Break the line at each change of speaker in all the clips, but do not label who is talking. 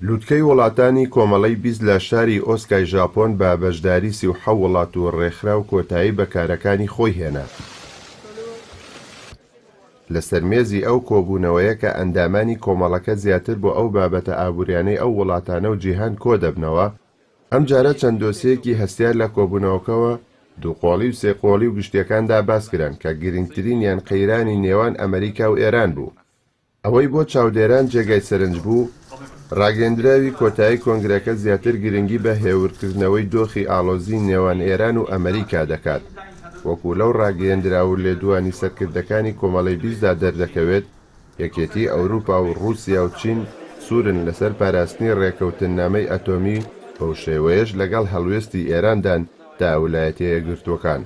لوتکەی وڵاتانی کۆمەڵەی 20 لە شاری ئۆسکای ژاپۆن بە بەشداری 37 وڵات و ڕێکخراو کۆتایی بە کارەکانی خۆی هێنا. لەسەر مێزی ئەو کۆبوونەوەیە کە ئەندامانی کۆمەڵەکە زیاتر بۆ ئەو بابەتە ئابووریانەی ئەو وڵاتانە و جیهان کۆدەبنەوە، ئەمجارە چەند دۆسیەیەکی هەستیار لە کۆبوونەوەکەوە دووقۆڵی و سێقۆڵی و گشتییەکاندا باسکران کە گرنگترینیان قەیرانی نێوان ئەمەریکا و ئێران بوو. ئەوەی بۆ چاودێران جێگای سەرنج بوو، ڕاگەیەندراوی کۆتایی کۆنگرەکە زیاتر گرنگی بە هێورکردنەوەی دۆخی ئاڵۆزی نێوان ئێران و ئەمەریکا دەکات، وەکو لەو ڕاگەیەندراو و لێدوانی سەرکردەکانی کۆمەڵەی بیستدا دەردەکەوێت، یەکێتیی ئەوروپا و ڕووسیا و چین سوورن لەسەر پاراستنی ڕێکەوتننامەی ئەتۆمی، بەو شێوەیەش لەگەڵ هەڵوێستی ئێراندان تا ولایەتە یەکگرتووەکان.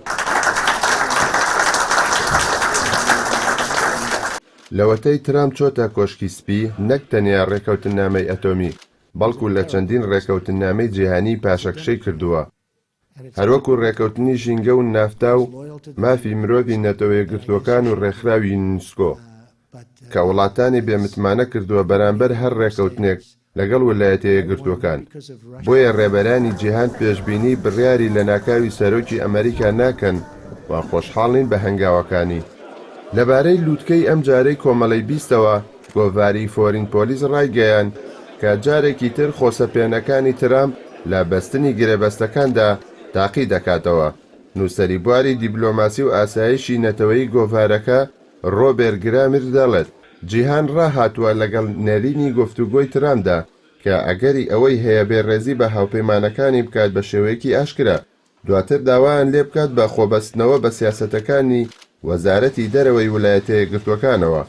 لەوەتەی ترامپ چۆتە کۆشکی سپی، نەک تەنیا ڕێکەوتننامەی ئەتۆمی، بەڵکو لە چەندین ڕێکەوتننامەی جیهانی پاشەکشەی کردووە، هەروەکو ڕێکەوتنی ژینگە و نافتا و مافی مرۆڤی نەتەوە یەکگرتووەکان و ڕێکخراوی یونسکۆ، کە وڵاتانی بێ متمانە کردووە بەرامبەر هەر ڕێکەوتنێک لەگەڵ ولایەتە یەکگرتووەکان. بۆیە ڕێبەرانی جیهان پێشبینی بڕیاری لەناکاوی سەرۆکی ئەمەریکا ناکەن و خۆشحاڵ نین بە هەنگاوەکانی. لەبارەی لوتکەی ئەمجارەی کۆمەڵەی بیستەوە، گۆڤاری فۆرین پۆلیس ڕایگەیاند کە جارێکی تر خۆسەپێنەکانی ترامپ لە بەستنی گرێبەستەکاندا تاقی دەکاتەوە. نووسەری بواری دیبلۆماسی و ئاسایشی نەتەوەیی گۆڤارەکە ڕۆبێر گرامر دەڵێت، جیهان ڕاهاتووە لەگەڵ نەرێنی گفتوگۆی ترامپدا کە ئەگەری ئەوەی هەیە بێڕێزی بە هاوپەیمانەکانی بکات بە شێوەیەکی ئاشکرا، دواتر داوایان لێبکات بە خۆبەستنەوە بە سیاسەتەکانی وەزارەتی دەرەوەی ولایەتە یەکگرتووەکانەوە.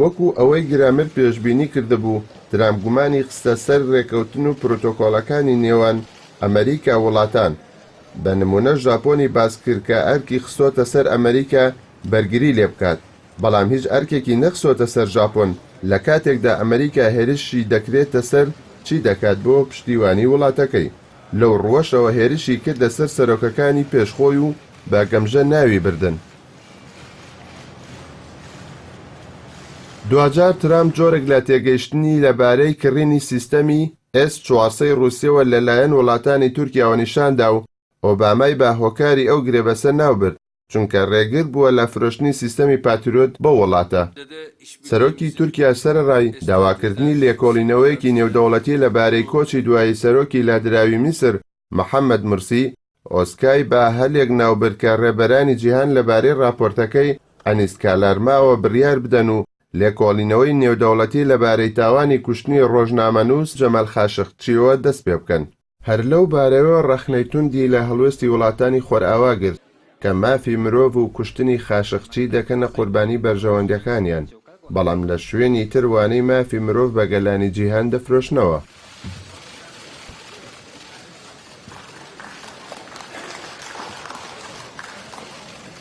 وەکو ئەوەی گرامر پێشبینی کردبوو، ترامپ گومانی خستە سەر رێکەوتن و پرۆتۆکۆڵەکانی نێوان ئەمەریکا و وڵاتان، بە نموونە ژاپۆنی باس کرد کە ئەرکی خستۆتە سەر ئەمەریکا بەرگری لێبکات، بەڵام هیچ ئەرکێکی نەخستۆتە سەر ژاپۆن، لە کاتێکدا ئەمەریکا هێرشی دەکرێتە سەر چی دەکات بۆ پشتیوانی وڵاتەکەی؟ لەو ڕووەشەوە هێرشی کردە سەر سەرۆکەکانی پێش خۆی و بە گەمژە ناوی بردن. دواجار ترامپ جۆرێک لە تێگەیشتنی لەبارەی کڕینی سیستەمی ئێس 400 ڕووسیەوە لەلایەن وڵاتانی تورکیاوە نیشاندا و ئۆبامای بە هۆکاری ئەو گرێبەستە ناوبرد، چونکە رێگر بووە لە فرۆشتنی سیستەمی پاتریۆت بەو وڵاتە. سەرۆکی تورکیا سەرەڕای داواکردنی لێکۆڵینەوەیەکی نێودەوڵەتی لەبارەی کۆچی دوایی سەرۆکی لادراوی میسر محەمەد مورسی، ئۆسکای بە هەلێک ناوبرد کە رێبەرانی جیهان لەبارەی راپۆرتەکەی ئەنیس کالارماوە بریار بدەن و لێکۆڵینەوەی نێودەوڵەتی لەبارەی تاوانی کوشتنی رۆژنامەنووس جەمال خاشقچیەوە دەستپێبکەن. هەر لەو بارەوە ڕەخنەی توندی لە هەڵوێستی وڵاتانی خۆرئاوا گرت کە مافی مرۆڤ و کوشتنی خاشقچی دەکەنە قوربانی بەرژەوەندیەکانیان، بەڵام لە شوێنی تر وانەی مافی مرۆڤ بە گەلانی جیهان دەفرۆشنەوە.